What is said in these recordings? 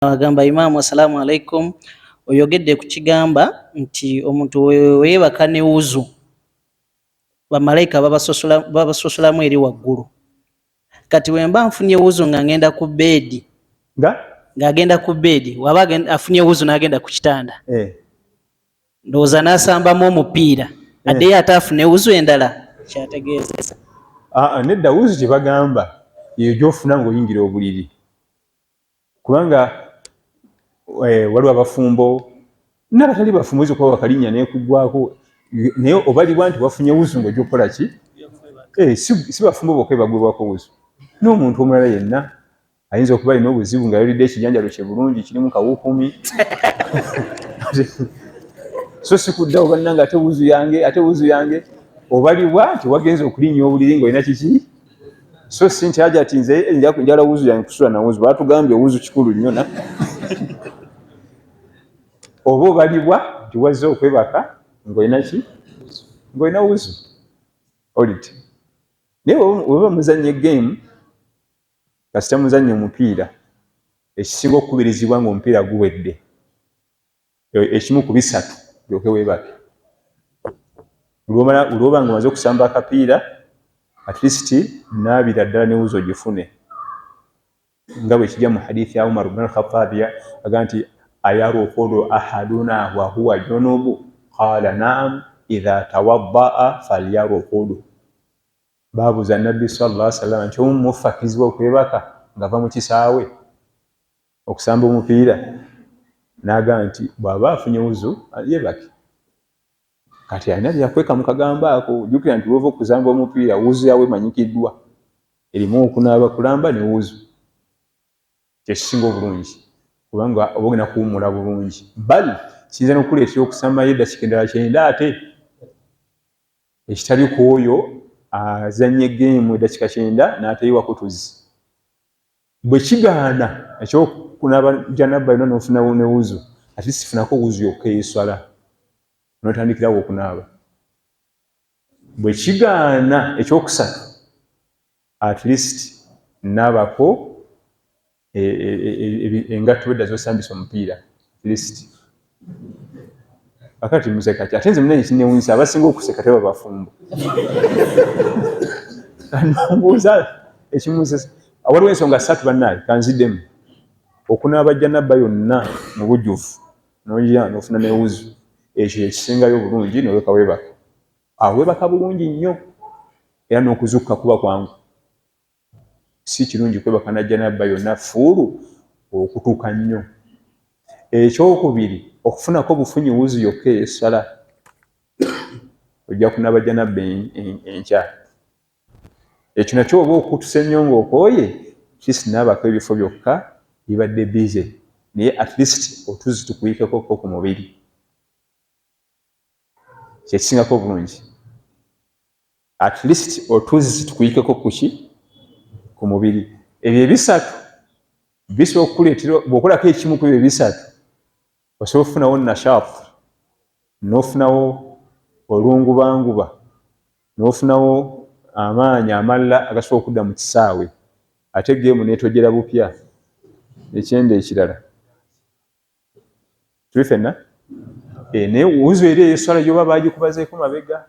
Agamba, "Imaamu, assalaamu alaikum. Oyogedde ku kigamba nti omuntu weyeebaka ne wuzu, bamalayika babasosolamu eri waggulu. Kati wemba nfunye wuzu nga ngenda ku beedi, nga ng'agenda ku beedi, waba afunye wuzu n'agenda ku kitanda, ndowooza n'asambamu omupiira, addeyo ate afune wuzu endala?" Kyategeezeza. Aa, nedda. Wuzu gye bagamba eyo gy'ofuna ng'oyingira obuliri, kubanga waliwo abafumbo n'abatali bafumbo, oyinza okuba wakalinnya n'ekuggwako, naye obalibwa nti wafunye wuzu ng'ojja okukola ki? Si bafumbo bokka bagwibwako wuzu, n'omuntu omulala yenna ayinza okuba alina obuzibu nga yalidde ekijanjalo kye bulungi kirimu kawuukumi, so si kuddawo, "Bannange, ate wuzu yange, ate wuzu yange." Obalibwa nti wagenze okulinnya obuliri ng'olina kiki, so si nti aja ati nze njala wuzu yange kusula na wuzu. Batugambye wuzu kikulu nnyo, na oba obalibwa nti wazze okwebaka ng'olina ki? Ng'olina wuzu oliti. Naye weba muzannya egame, kasita muzannya omupiira, ekisinga okukubirizibwa ng'omupiira guwedde, ekimu ku bisatu olyoke weebake. Olwoba nga omaze okusamba akapiira, at least naabira ddala ne wuzu ogifune, nga bwe kijja mu hadithi ya Umar bn Alkhatabi, aga nti, "Ayarukudu ahaduna wa huwa junubu? Qala naam, idha tawaddaa falyarukudu." Babuuza Nabbi sallallahu sallam nti, "Omu mufakirizibwa okwebaka ng'ava mu kisaawe okusamba omupiira?" N'agamba nti bw'aba afunye wuzu yebake. Kati alina byakweka mu kagambo ako. Jjukira nti wova okusamba omupiira, wuzu yawe emanyikiddwa erimu okunaaba kulamba ne wuzu, kyekisinga obulungi, kubanga oba ogenda kuwummula bulungi. Bal kiyinza n'okukuleetera okusambayo eddakiika endala 90, ate ekitali ku oyo azannya egeemu eddakiika 90 n'ateyiwako tuzzi. Bwe kigaana ekyokunaaba janaba yonna n'ofunawo ne wuzu, at least funako wuzu yokka ey'esswala n'otandikirawo okunaaba. Bwe kigaana ekyokusatu, at least naabako engatto edda z'osambisa omupiira, at least. Akati museka ki? Ate nze munene kinewunyisa, abasinga okuseka teba bafumbo. Mbuuza ekimusesa. Waliwo ensonga ssatu, bannaye, kanziddemu. Okunaaba janaba yonna mu bujjuvu noya nofuna ne wuzu, ekyo ekisingayo obulungi, noleka weebaka awo, weebaka bulungi nnyo era n'okuzukka kuba kwangu. Si kirungi kwebaka na janaba yonna fuulu, okutuuka nnyo. Ekyokubiri, okufunako obufunyi wuzu yokka ey'essala, ojja kunaaba janaba enkya. Ekyo nakyo oba okutuse nnyo ng'okooye, kisinaabako ebifo byokka bibadde bize, naye at least otuzzi tukuyikekoko ku mubiri, kyekisingako obulungi. At least otuzzi tukuyikeko kuki? Ku mubiri. Ebyo ebisatu bisobola okukuleetera, bw'okolako ekimu ku ebyo ebisatu, osobola okufunawo nashat, n'ofunawo olungubanguba, n'ofunawo amaanyi amalala agasobola okudda mu kisaawe, ate geemu neetojera bupya ekyenda ekirala. Tuli fenna? Naye wuzu eri ey'esswala gyoba baagikubazeeko mabega,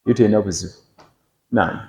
yo terina buzibu. Naam.